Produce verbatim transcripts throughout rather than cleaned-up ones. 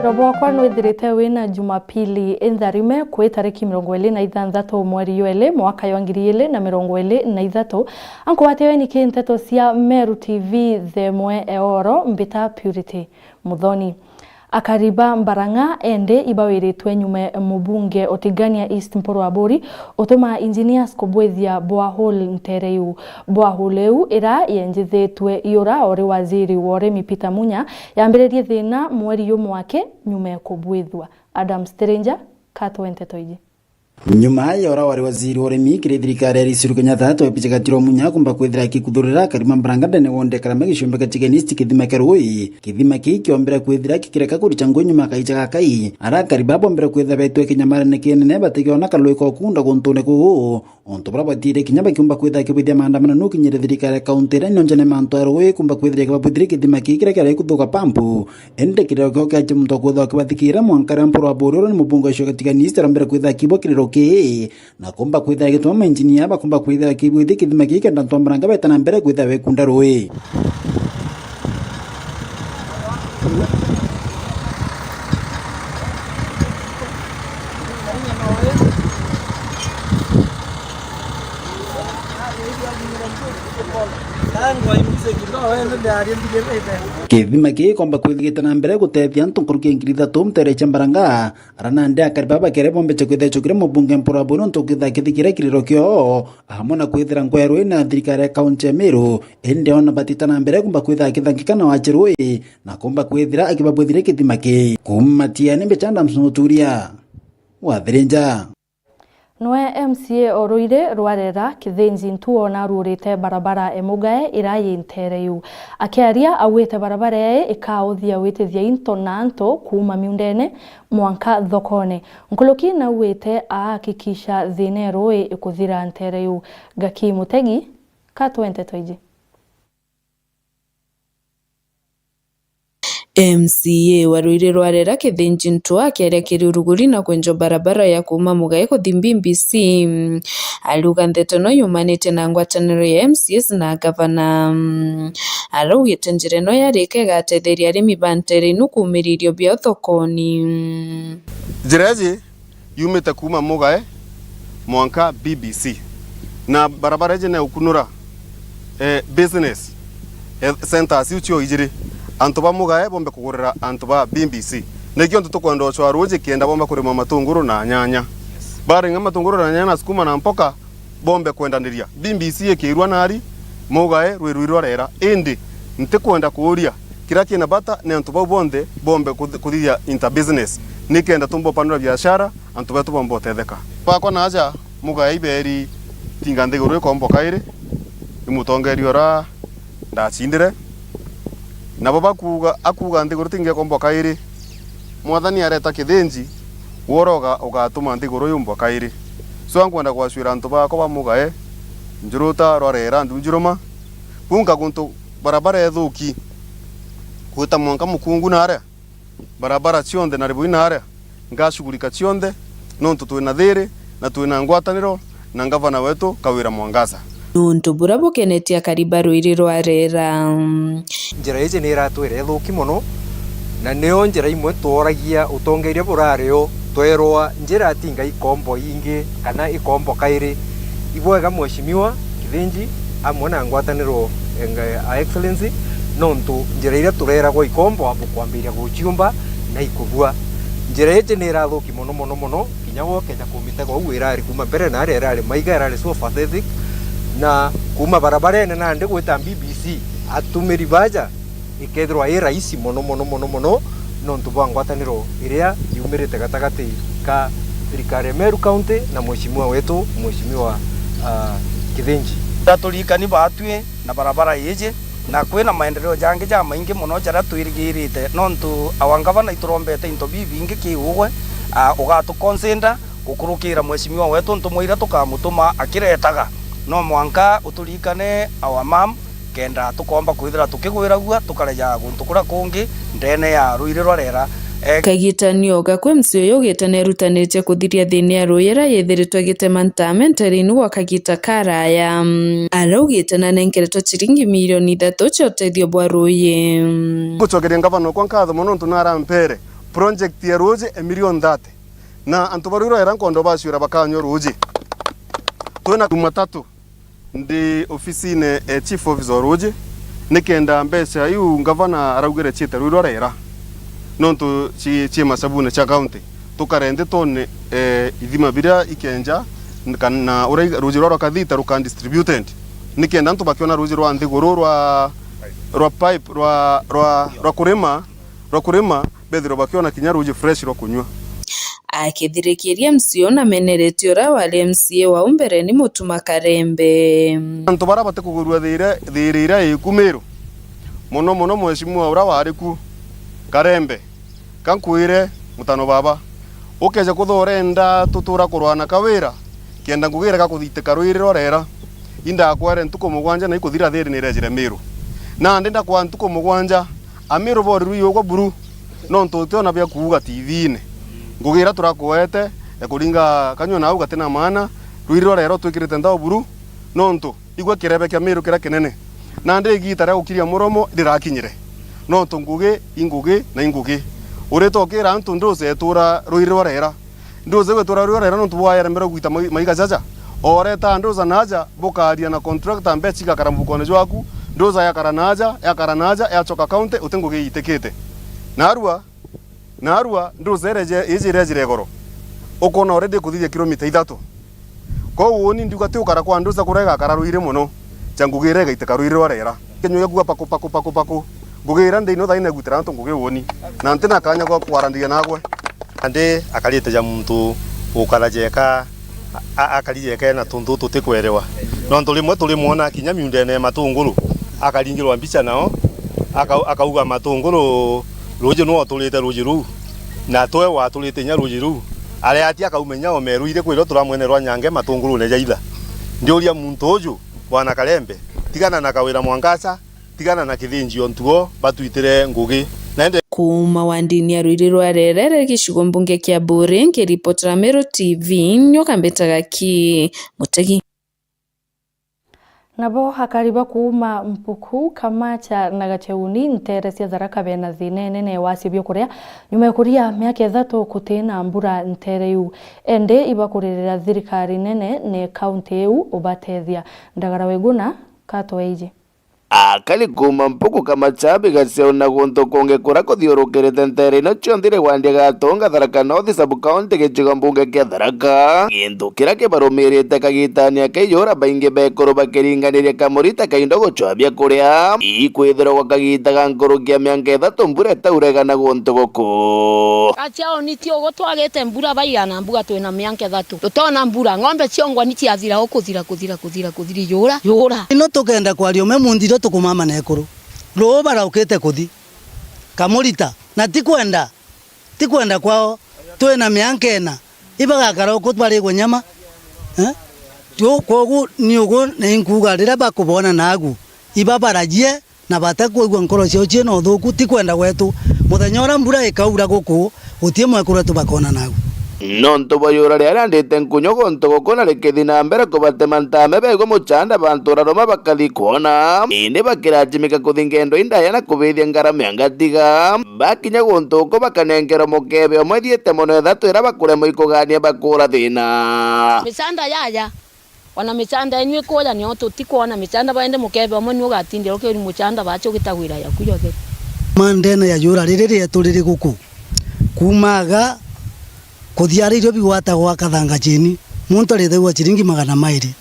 Rwendo bwakwa nwithirite wina Jumapili intharime kwi tariki mirongo iri na ithanthatu mweri jwa iri mwaka jwa ngiri iri na mirongo iri na ithatu. Ankuwatia weni ki nteto cia Meru T V themwe eoro mbita Purity Muthoni. Akari ba Mbarang'a ende ibawiritwe nyuma mubunge Otigania East Mpuru Aburi utuma engineers kubwithia borehole ntere iu. Borehole iu ira yenjithitwe iura ori waziri wa urimi Peter Munya yambiririe thina mweri jumwe aki nyuma ya kubwithua. Adam Stranger, katwe nteto iji. Nyuma ya ura wari waziri wa urimi kiri thirikari ya Rais Uhuru Kenyatta, Twaipija Gatiro Munya kumba kwithira akikuthurira akari ba Mbarang'a ndene wonde Karama gicumbi ga Tigania East kithima kia rui. Kithima kii kiombire kwithira gikireka kuricha ngui nyuma ya kaicha gakai. Ara akari ba bombire kwithira betwe kinyamarene kinene batigiona karui ka ukunda guntune kuu. Untu buria bwatire kinya bakiumba kwithira kibwithia maandamano nukinyire thirikari ya kaunti iria nionjene mantu ya rui kumba kwithira kibabwithirie kithima kii kiria kiari kuthuka pampu. Indi kiriro kio kiaje muntu wa kwithira kibathikira mwanka riria Mpuru Aburi uria ni mubunge wa gicigo gia Tigania East arambire kwithira kibwa kiriro kii, na kumba kwithira gituma mainjinia bakumba kwithira kibwithia kithima kii kenda antu ba Mbarang'a beta na mbere kwithira bekunda rui. Kithima kii gikomba kwithigite na mbere gutethia antu nkuruki ya ngiri ithatu ntere cia Mbarang'a, ara nandi akari baba bakere bombeche kwithira chukire mubunge Mpuru Aburi nontu kwithira kithikire kiriro kioo, amwe na kwithira ngweru ina thirikari ya kaunti ya Meru, indi ona batita na mbere kumba kwithira akithangika na wache rui, na kumba kwithira akibabwithire kithima kii. Kuma Matiani, mbicha Adams Muturia, Wathirinja. Nwe M C A o ruiri rwa Rera Kithinji Ntuo naruurite barabara e Mugae ira yi ntere iu. Akiaria, augite barabara ii ikauthia witithia into na antu kuuma miundene mwanka thokone. Nkuruki naugite aahakikisha thina e rui ikuthira ntere iu. Gaki Mutegi, katwe nteto iji. M C A wa ruiri rwa Rera Kithinji Ntua akiaria kiri uruguri na kwenjwa barabara ya kuuma Mugae kuthi B B C, ariuga ndeto ino yumanite na ngwataniro ya M C As na gavana. Araugite njira ino yarika igatetheria arimi ba ntere ino kuumiria irio biao thokoni. Njira iji yumite kuuma Mugae mwanka B B C. Na barabara iji ni ukunura, eh, business, eh, centers iu cio ijiri. Antu ba Mugae bombe kugurira antu ba B B C. Nikio antu tukwenda ucwa ruuji kienda bomba kurima matunguru na nyanya. Barima matunguru na nyanya na sukuma na mpoka, bombe kwendaniria. B B C ikirua nari, Mugae rwi rwi rwa Rera. Indi ntikwenda kuuria, kiria kina bata ni antu bau bonthe bombe kuth-, kuthithia interbusiness, nikenda tumba upanura biashara, antu betu bombe utetheka. Bakwa na aja, Mugae iberi tinga nthiguru ikomba kairi, ni mutongeria uria ndacindire. Nabo bakuuga, akuuga nthiguru tingekombwa kairi, Mwathani areta Kithinji, we uroga ugatuma nthiguru yumbwa kairi. So, nkwenda gwacwira antu bakwa ba Mugae, Njuruta, rwa Rera, Ndunjuruma, kunka guntu barabara ethuki, gwita mwanka Mukungu na aria, barabara cionthe na Ribui na aria, ngacugurika cionthe, nontu twina thiri na twina ngwataniro na ngavana wetu Kawira Mwangaza. Ni untu buria bukenetie akari ba ruiri rwa Rera. Njira iji ni iratwira ithuki mono, na niyo njira imwe tworagia utongeria burari o, twerwa njira tinga ikombo ingi kana ikombo kairi. Ibwega Mheshimiwa Kithinji amwe na ngwataniro, eh, a Excellency, nontu njira iria tureragwa ikombo abo kwambiria guciumba na ikubua. Njira iji ni irathuki mono, mono, mono, kinya wokeja kumitega uu irari kuma mbere na aria irari maiga irari so pathetic, na kuma barabarene nandi gwita B B C atumiri baja ikethirwa i rahisi mono, mono, mono, mono, nontu bwa ngwataniro iria yumirite gatagati ka thirikari ya Meru County na mheshimiwa wetu, mheshimiwa, ah, Kithinji. Taturirikani baatwi na barabara iji, na kwina maendeleo jangi jamaingi mono jaria twirigirite, nontu awa ngavana iturombete into bibingi ki ugwe, ah, ugatuconsider gukurukira mheshimiwa wetu ntumwa iria tukamutuma akiretaga. No mwanka uturirikane our mom, kenda tukomba kwithira tukigwiragua tukareja guntu kuria kungi ndene ya ruiri rwa Rera. E, Kagita nioga kwi M C A uyu ugite nerutanite kuthiria thina ya ruuji iria yithiritwe igitema ntame ntereni gwa kagita karaya. Araugite nanenkeretwe ciringi milioni ithatu cia utethio bwa ruuji. Ngucokeria ngavana okwa nkatho mono nontu narampere Project ya ruuji a million thirty. Na antu ba Ruiri rwa Rera nkwenda baciura bakanyua ruuji. Twina Jumatatu ndi ofisine e chief officer o ruuji, nikenda mbeca iu ngavana araugire ciite Ruiri rwa Rera, nontu ci, ci macabune cia county. Tukare nthi twone, eh, ithima biria ikenja, kana uria ruuji rwa rwa Kathita ruka distributed, nikenda antu bakiona ruuji rwa nthiguru rwa, rwa pipe, rwa, rwa, rwa kurima, rwa kurima, bethirwe bakiona kinya ruuji fresh rwa kunyua. Akithirikiria M C A uria ameneretie uria wari M C A wa u mbere ni Mutuma Karembe. Antu baria batikugurua thiire, thiire iria iku Miru, mono mono mheshimiwa uria wari ku, Karembe, ka nkwire, mutano baba, ukeja kutha urenda tutura kurwa na Kawira, kenda ngugi irega kuthitika Ruiri rwa Rera. Indakwere ntuku mugwanja na ikuthira thiiri ni irejire Miru. Nandi ndakwaa ntuku mugwanja, Amiru bori rui ugwa buru, nontu utiona bia kuuga T V-ine. Ngugi iria turakuete ya kuringa kanyua nau gati na maana, Ruiri rwa Rera utwikirite nthao buru, nontu igwe kirebe kia Miru kiria kinene. Nandi igiita ria gukiria muromo rirakinyire, nontu ngugi i ngugi na i ngugi. Urite ukira antu nduca etura Ruiri rwa Rera. Nduca iu etura Ruiri rwa Rera nontu bwa yaremere gwita mai-, maiga jaja. Oreta nduca naja, bukaria na contractor, mbeca igakara mufukone jwaku, nduca yakara naja, yakara naja, yacoka county, uti ngugi iitikite. Narua, narua, nduca ireje-, iji irejire igoro. Ukona already ikuthithia kilomita ithatu. Kwou uuni ndiuga ti ukara kwa nduca kuria igakara Ruiri mono, ja ngugi iria igaiteka Ruiri rwa Rera. Kinyua gia kuuga paku, paku, paku, paku. Ngugi iria ndi ino thaine igwitira antu ngugi uuni. Na ntina kanya gwa kwarandiria nagwe. Nandi akarite ja muntu ukara jeka, a-, akari jeka ena tuntu tutikwerewa. Nontu rimwe turimwona kinya miundene ya matunguru, akaringirwa mbica nao, aka-, akauga matunguru ruuji nwe uturite ruuji ruu, na twe waturite inya ruuji ruu. Aria ati akaumenya o Meru iri kwirwo turamwene rwa nyange matungurune ja itha. Ndiuria muntu uju, Bwana Karembe, tigana na Kawira Mwangaca, tigana na Kithinji o ntuo, batwitire ngugi. Naende Kuuma wandini ya Ruiri rwa Rerere, gicigo mbunge kia Buuri, nkiripotera Meru T V, nyoka mbitaga ki Mutegi. Nabo akari ba kuuma Mpuku, Kamacha na Gacheuni, nteere cia Tharaka bena thiina inene wa cio biokuria, nyuma ya kuria miaka ithatu kutina mbura nteere iu. Indi ibakuririra thirikari nene ni kaunti iu ubatethia. Ndagara Weguna, Kato Eiji. Akari kuuma Mpuku, Kamachabi, Gacheuni na guntu kungi kuria kuthiurukirite nteere ino cionthe iri wandi ya Gatunga, Tharaka North Sub-County, gicigo mbunge kia Tharaka. Gintu kiria kibarumirite kagitani aka ijura, baingi ba ekuru bakiringaniria kamuri ta kaindo gucwaa biakuria. Ikwithirwa gwa kagita ga nkuruki ya mianka ithatu mbura itaurega na guntu guku. Gacheuni ti ugu twagite mbura baigana, mbuga twina mianka ithatu. Tutona mbura, ng'ombe ciongwa ni ciathira o kuthira, kuthira, kuthira, kuthira, ijura, ijura. Ino tukenda kwaria ume munthiro tukumama na ekuru. Ruu baraukite kuthi. Kamurita. Na ti kwenda. Ti kwenda kwao. Twina mianka ina. Ibagakara uku barigwe nyama. Eh? Tiu, kwogu ni ugu ni nkuuga riria bakubona nagu. Ibabarajie. Na batakwigua nkoro ciao ciina uthuku, ti kwenda gwetu. Muthenya uria mbura ikaura guku, guti mwekuru wetu bakona nagu. Nontu bwa ijura riria riandite nkunyu guntu guku na rikithi na mbere kubatema ntame, begwe muchanda bantu uraruma bakathi kwona. Indi bakirajimika kuthi ngendo indaya na kubithia ngarama ya ngatiga. Bakinya guntu guku bakanenkerwa mukebe umwe thiite mono ithatu iria bakuremwa ikugania bakura thiina. Michanda yaya. Ona michanda yenyu ikuja, nio tutikwona michanda, baende mukebe umwe ni ugatindira ukiuri muchanda bacha ugitagwira yaku yotheri. Ma ndene ya ijura riri rietu riri guku, kuuma aga kuthia ari irio bigwatagwa Kathanga chini, muntu arithagua chiringi magana mairi.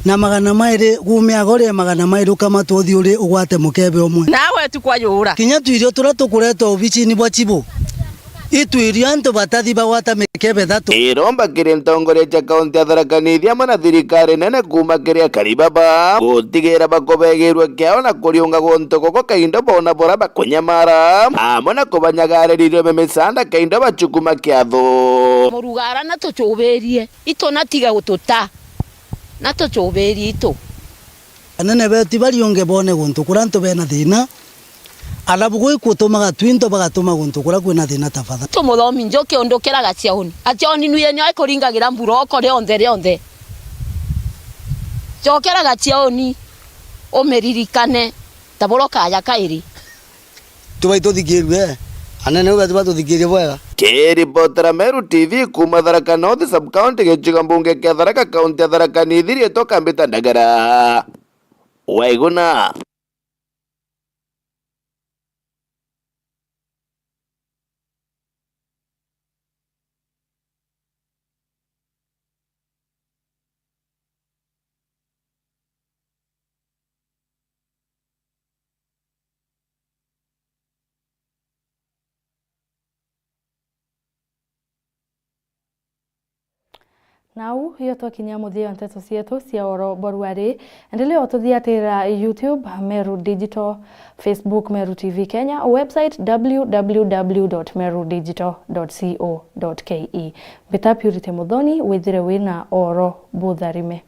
Na magana mairi, gumiaga urie magana mairi, ukamatwa uthi uri ugwate mukebe umwe. Nawe tu kwa ijura. Kinya twirio turia tukuretwa obicini bwa chibu, itwirio antu batathi bagwata mikebe ithatu. Iromba kiri ntongoria cia kaunti ya Tharaka Nithi amwe na thirikari nene kuuma kiri akari baba gutigira bakubegirua kiao na kuriunga guntu guku kaindo bona bura bakunyamara, amwe na kubanyagariria mimicanda kaindo bachukuma kiatho. Murugara na tuchubirie, itu na tiga gututa, na tuchubirie itu. Anene betu bariunge bone guntu kuria antu bena thina, alafu gwi kutumaga twinto bagatuma guntu kuria kwina thina tafadhali. Tumuthomi njuki undu kira Gacheuni. Gacheuni nwie nio ikuringagira mbura oko rionthe rionthe. Cokera Gacheuni, umiririkane, ta buria ukaya kairi. Tubai tuthikirue, Anene uga tibatuthikirie bwega. Kiripotera Meru T V kuuma Tharaka North sub-county, gicigo mbunge kia Tharaka, kaunti ya Tharaka Nithi, riitwa Kambita Ndagara. Waiguna. Nau iyo twakinya muthia wa nteto cietu cia oro bwa ruari. Endelea ututhiatira YouTube, Meru Digital, Facebook, Meru T V Kenya, website w w w dot meru digital dot co dot k e. Mbita Purity Muthoni, withire wina oro butharime.